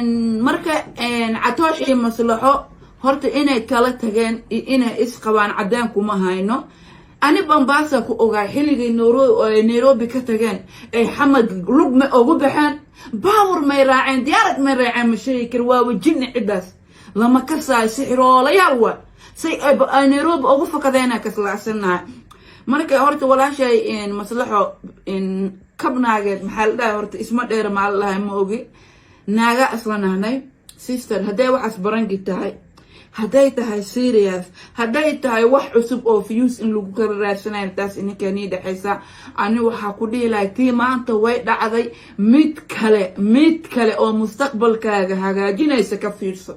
Marka Catoosh iyo Maslaxo horta inay kala tageen iyo inay isqabaan caddaan kuma hayno. Ani Bambaasa ku ogaa xilligii Nairobi ka tageen ay Xamad lugma ugu baxeen, baawur may raaceen, diyaarad may raaceen, ma sheegi kar. Waaba jinni ciddaas, lama kasaayo, sixiroolayaal waa. Say ay Nairobi ugu fakadeena kaslaacsannahay. Marka horta walaashay Maslaxo, kabnaageed maxaa la dhahay, horta isma dheer maa la dhahay, ma ogi. Naaga isla nahnay. Sister, hadday waxaas prank-i tahay, hadday tahay serious, hadday tahay wax cusub oo views in lagu kala raadsanayo, taas ininka nii dhexaysa. Ani waxaa ku dhihi lahay, tii maanta way dhacday, mid kale, mid kale oo mustaqbalkaaga hagaajinaysa ka fiirso.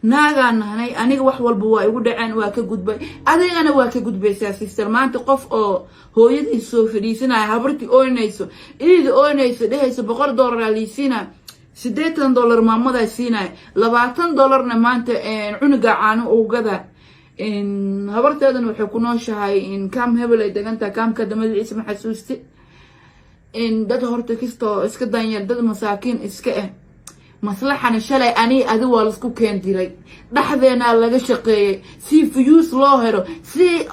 Naagaa nahnay. Aniga wax walba waa igu dhaceen, waa ka gudbay, adigana waa ka gudbaysaa, sister. Maanta qof oo hooyadii soo fadhiisanaya, habartii ooynayso, iida ooynayso, dhehayso $100 liisiina, $80 maamadaa siinaya, $20-na maanta cunuga caano ugada, habarteedana waxay ku nooshahay kaam hebel ay degantahay, kaamka magaciisa ma xasuusti. Dad horta kastoo iska danyar, dad masaakiin iska ah. Maslaxana shalay ani adi waa laisku keen diray, dhexdeenaa laga shaqeeyay si views loo helo, si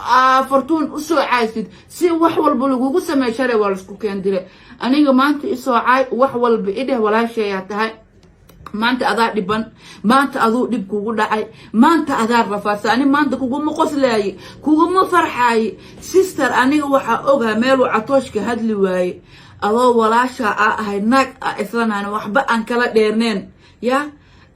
Fartuun usoo caysid, si wax walba lagugu sameey. Shalay waa laisku keen diray. Aniga maanta isoo caay, wax walba idheh, walaashayaa tahay. Maanta adaa dhiban, maanta aduu dhib kugu dhacay, maanta adaa rafaadsa. Ani maanta kuguma qoslaaye, kuguma farxaaye, sister. Aniga waxaa ogaa meeluu Catooshka hadli waaye, adoo walaashaa aa ahay, naag a islanaan, waxba aan kala dheerneen ya,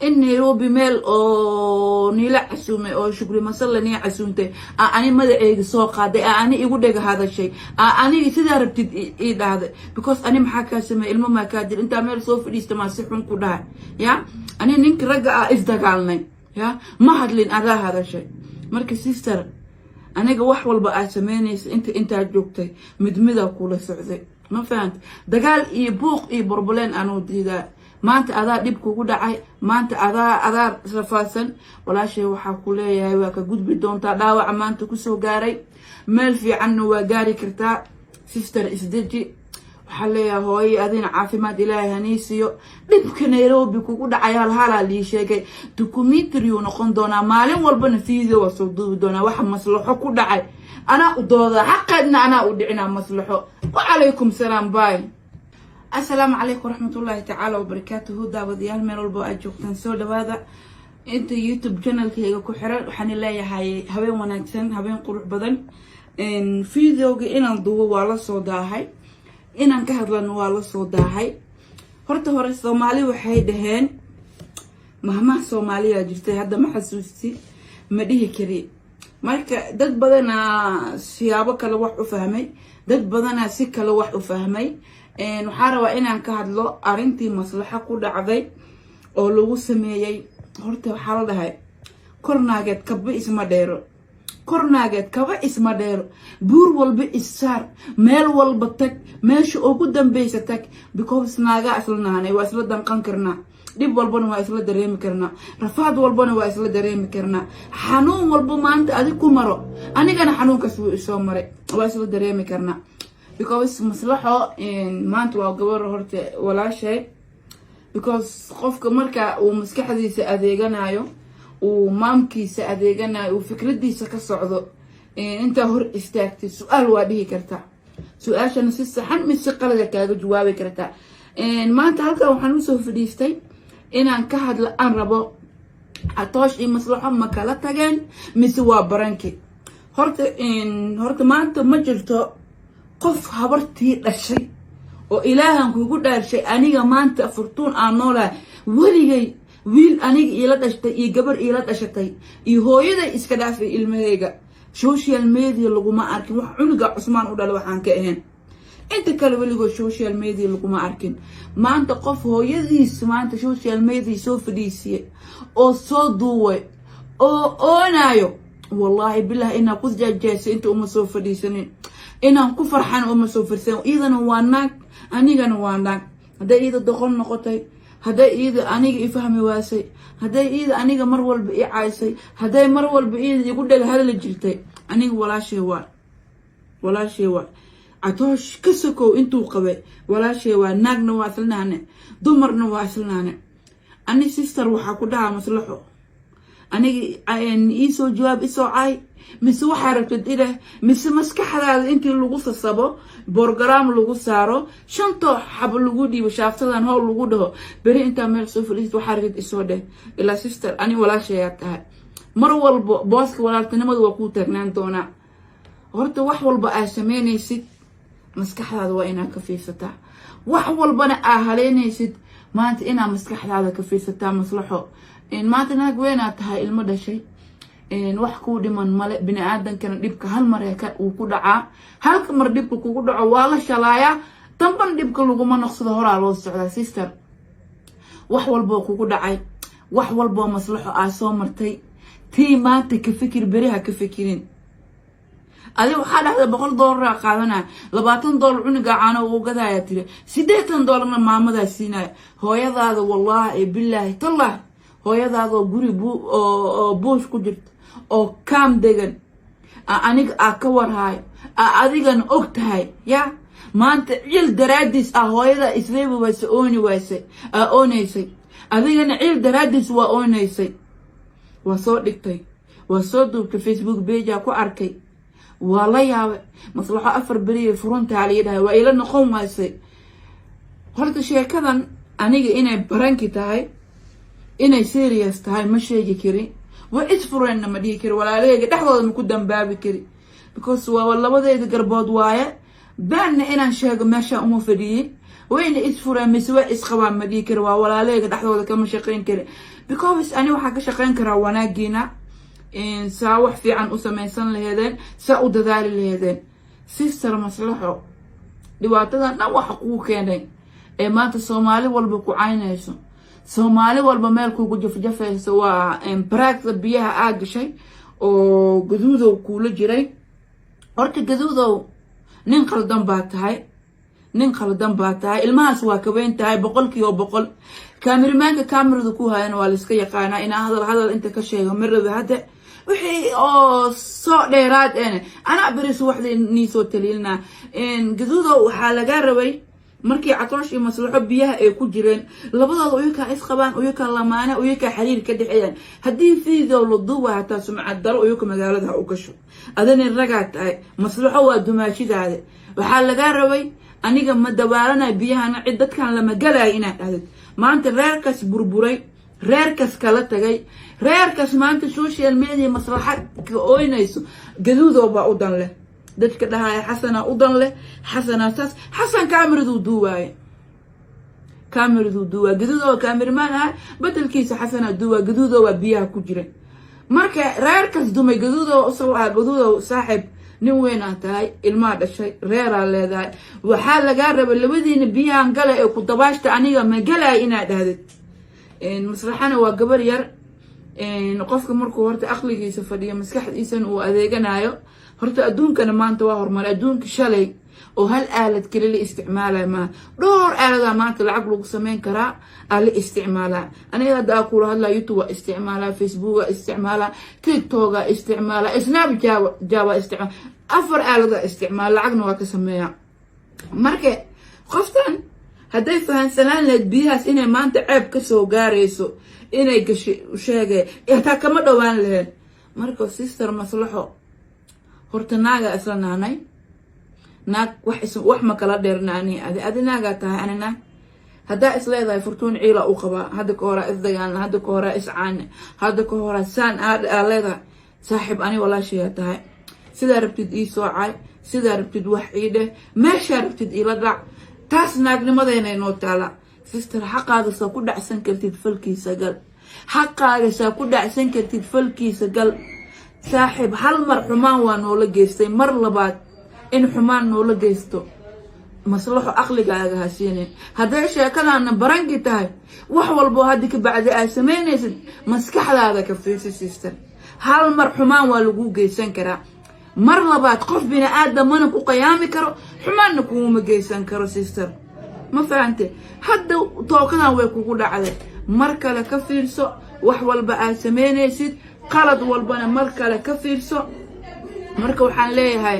in Nairobi meel oo niila casuumay oo Shukri Masalla nii casuumtay, aa ani magaceyga soo qaaday, aa ani igu dhega hadashay, aa aniga sidaa rabtid ii dhahday. Because ani maxaa kaa sameeyey? Ilmo maa kaa dil? Intaa meel soo fadhiista maa si xun ku dhahay ya? Ani ninka ragga ah isdagaalnay ya, ma hadlin, adaa hadashay. Marka sister, aniga wax walba aad sameynaysa inta intaa joogtay, mid midaa kula socday, ma fahanta? Dagaal iyo buuq iyo burbuleen anuu diidaa. Maanta adaa dhib kugu dhacay, maanta adaa rafaadsan. Walaashay, waxaa ku leeyahay waa ka gudbi doontaa dhaawaca maanta kusoo gaaray, meel fiicanna waa gaari kartaa. Sister, isdeji. Waxaa leeyahay hooye, adina caafimaad Ilaahay haniisiyo. Dhibka Nairobi kugu dhacay halhalaa lii sheegay, documentary uu noqon doonaa, maalin walbana video waa soo duubi doonaa. Waxa Maslaxo ku dhacay anaa u doodaa, xaqeedna anaa u dhicinaa. Maslaxo, wacalaykum salaam, bye. Asalaamu calaykum waraxmatullaahi tacaala wabarakaatuhu. Daawadayaal, meel walba aad joogtaan, soo dhawaada. Inta YouTube channelkayga ku xiran waxaan leeyahay habeen wanaagsan, habeen qurux badan. Videoga inaan duubo waa la soo daahay, inaan ka hadlano waa la soo daahay. Horta hore Soomaali waxay dhaheen, mahmaha Soomaaliyaa jirtay, hadda ma xasuusti, ma dhihi kari. Marka dad badanaa siyaabo kale wax u fahmay, dad badanaa si kale wax u fahmay. Waxaa rabaa inaan ka hadlo arrintii Maslaxo ku dhacday oo lagu sameeyey. Horta waxaa la dhahay, kor naageed kaba isma dheero, kor naageed kaba isma dheero. Buur walba issaar, meel walba tag, meesha ugu dambeysa tag, because naagaa isla nahanay, waa isla danqan karnaa, dhib walbana waa isla dareemi karnaa, rafaad walbana waa isla dareemi karnaa. Xanuun walba maanta adig ku maro, anigana xanuunkaas wuu isoo maray, waa isla dareemi karnaa. Because Maslaxo maanta waa gabar horta walaashay, because qofka marka uu maskaxdiisa adeeganayo, uu maamkiisa adeeganayo, uu fikradiisa ka socdo, intaa hor istaagtay su-aal waa dhihi kartaa, su-aashana si saxan mise qalada kaaga jawaabi kartaa. Maanta halkan waxaan usoo fadhiistay inaan ka hadlo aan rabo, Catoosh iyo Maslaxo ma kala tageen mise waa prank-i? Horta maanta ma jirto qof habartii dhashay oo Ilaahan kugu dhaarshay. Aniga maanta Furtuun aan noolahay, weligay wiil aniga iila dhashtay iyo gabar iila dhashatay iyo hooyaday iska dhaafay, ilmahayga social media laguma arkin. Wax cunuga Cusmaan u dhala waxaan ka ahayn, inta kale weligood social media laguma arkin. Maanta qof hooyadiis maanta social media soo fadhiisiye oo soo duuway oo oonayo, wallaahi bilah inaa ku jaajaysay inta uma soo fadhiisanin, inaan ku farxan uma soo fadhiisanin. Iyadana waa naag, anigana waa naag. Hadday iyada doqon noqotay, hadday iyada aniga i fahmi waasay, hadday iyada aniga mar walba i caysay, hadday mar walba iyada igu dhega hadli jirtay, aniga walaashay waa, walaashay waa. Catoosh ka sokow intuu qabay, walaashay waa, naagna waa islanaane, dumarna waa islanaane. Ani, sister, waxaa ku dhahaa Maslaxo, aniga iisoo jawaab, isoo caay, mise waxaa rabtid ileh, mise maskaxdaada intii lagu sasabo, program lagu saaro, shantoo xabo lagu dhiibo, shaaftadan howl lagu dhaho, beri intaa meel soo fadhiisid, waxaa rabtid isoo dheh. Ilaa, sister, ani walaashayaa tahay, mar walbo booska walaaltinimada waa kuu taagnaan doonaa. Horta wax walba aa sameynaysid, maskaxdaada waa inaad ka fiirsataa. Wax walbana aa haleynaysid maanta, inaa maskaxdaada ka fiirsataa. Maslaxo, maanta naag weynaa tahay, ilmo dhashay, wax kuu dhiman male. Bini aadankana dhibka hal mar uu ku dhacaa. Halka mar dhibka kugu dhaco, waa la shalaayaa, damban dhibka laguma noqsado, horaa loo socdaa. Sister, wax walboo kugu dhacay, wax walboo, Maslaxo, aa soo martay, tii maanta ka fikir, beriha ka fikirin. Adi waxaa dhahda $100 qaadanaya, $20 cunuga caano uu gadaya tiri, $80na maamadaa siinaya, hooyadaada. Wallaahi, bilaahi, tallah, hooyadaada oo guri oo buush ku jirta oo kaam degan, aniga aa ka warhaayo, aa adigana og tahay. Ya maanta ciil daraadiis ah hooyada isreebi wayse, ooni waysay, aa oonaysay, adigana ciil daraadiis waa oonaysay. Waa soo dhigtay, waa soo duubtay, Facebook page-aa ku arkay, waa la yaabay. Maslaxo 4 beriya furuntaa lii dhahay, waa ila noqon waysay. Horta sheekadan aniga inay prank-i tahay, inay serious tahay, ma sheegi karin. Waa isfureenna ma dhihi kari, walaalaheyga dhexdooda ma ku dambaabi kari, because waa labadeeda garbood waaye. Baanna inaan sheego meeshaan uma fadhiyin. Wayna isfureen mise waa isqabaan ma dhihi kari, waa walaalaheyga dhexdooda kama shaqeyn kari, because ani waxaa ka shaqeyn karaa wanaagiina, saa wax fiican u samaysan laheedeen, saa u dadaali laheedeen. Sister Maslaxo, dhibaatadan dhan waxa kuu keenay ee maanta Soomaali walba ku caynayso, Soomaali walba meel kugu jafjafayso, waa baraagda biyaha aa gashay oo Gaduudow kuula jiray. Horta Gaduudow, nin qaldan baa tahay, nin qaldan baa tahay. Ilmahaas waa kaweyn tahay 100%. Cameraman-ka kamerada ku hayana waa laiska yaqaanaa. Inaa hadal hadal inta ka sheego ma rabi. Hadda wixii oo soo dheeraad ene, anaa beri subaxdii nii soo taliilnaa. Gaduudow, waxaa lagaa rabay markii Catoosh iyo Maslaxo biyaha ay ku jireen, labadooda uyakaa isqabaan, uyakaa lamaane, uyakaa xiriir ka dhexeeyaan. Haddii video la duuba, hataa sumcad daro uyaka magaalada ha u gasho. Adana ragaa tahay, Maslaxo waa dumaashidaada. Waxaa lagaa rabay, aniga ma dabaalanayo biyahana, cid dadkan lama galayo, inaad dhahdid. Maanta reerkaas burburay, reerkaas kala tagay, reerkaas maanta social media maslaxa ka ooynayso, Gaduudow baa u dan leh. Dadka dhahaya Xasanaa u dan leh, Xasanaa saas, Xasan kaamiraduu duuwaaye, kaamiraduu duuwaay. Gaduudo cameraman aha, bedelkiisa Xasanaa duuwaay. Gaduudo waa biyaha ku jira. Marka reerkaas dumay Gaduudo usoo ah. Gaduudow saaxib, nin weynaa tahay, ilmaa dhashay, reeraa leedahay. Waxaa lagaa rabay, labadiina biyahan gala ee ku dabaashta, aniga ma galaya, inaad dhahdid. Maslaxana waa gabar yar. Qofka markuu horta aqligiisa fadhiyo, maskaxdiisana uu adeeganayo, horta adduunkana maanta waa horumaray. Adduunka shalay oo hal aalad keli la isticmaalayo maaha, dhowr aaladaa maanta lacag lagu sameyn karaa aa la isticmaalaa. Aniga hadda aa kula hadlaa, YouTube waa isticmaalaa, Facebook waa isticmaalaa, TikTok aa isticmaalaa, Snapchat waa isticmaala, afar aaladaa isticmaala, lacagna waa ka sameeyaa. Marka qoftan hadday fahansanaan lahayd biyahaas inay maanta ceeb kasoo gaarayso inay gashay, sheegay hataa kama dhowaan lahayd. Marka, sister Maslaxo, horta naagaa isla naanay, naag wax ma kala dheernaani. Adi naagaa tahay, ani naag. Haddaa is leedahay Furtuun ciila u qabaa, hadda ka horaa isdagaalna, hadda ka horaa iscaane, hadda ka horaa saan aa leedahay, saaxiib, ani walaashayaa tahay. Sidaa rabtid ii soo caay, sidaa rabtid wax ii dheh, meeshaa rabtid iila dhac, taas naagnimadeena inoo taala. Sister, xaqaaga saa ku dhacsan kartid falkiisa gal, xaqaaga saa ku dhacsan kartid falkiisa gal. Saaxiib, hal mar xumaan waa noola geystay, mar labaad in xumaan noola geysto, Maslaxo, aqligaaga ha siinin. Hadday sheekadaana prank-i tahay, wax walboo hadda ka bacdi aad samaynaysid, maskaxdaada ka fiirsi. Sister, hal mar xumaan waa lagu geysan karaa, mar labaad qof bini aadamana ku qiyaami karo, xumaanna kuguma geysan karo. Sister, ma fahante? Hadda tookadan way kugu dhacday, mar kale ka fiirso wax walba aad samaynaysid, qalad walbana mar kale ka fiirso. Marka waxaan leeyahay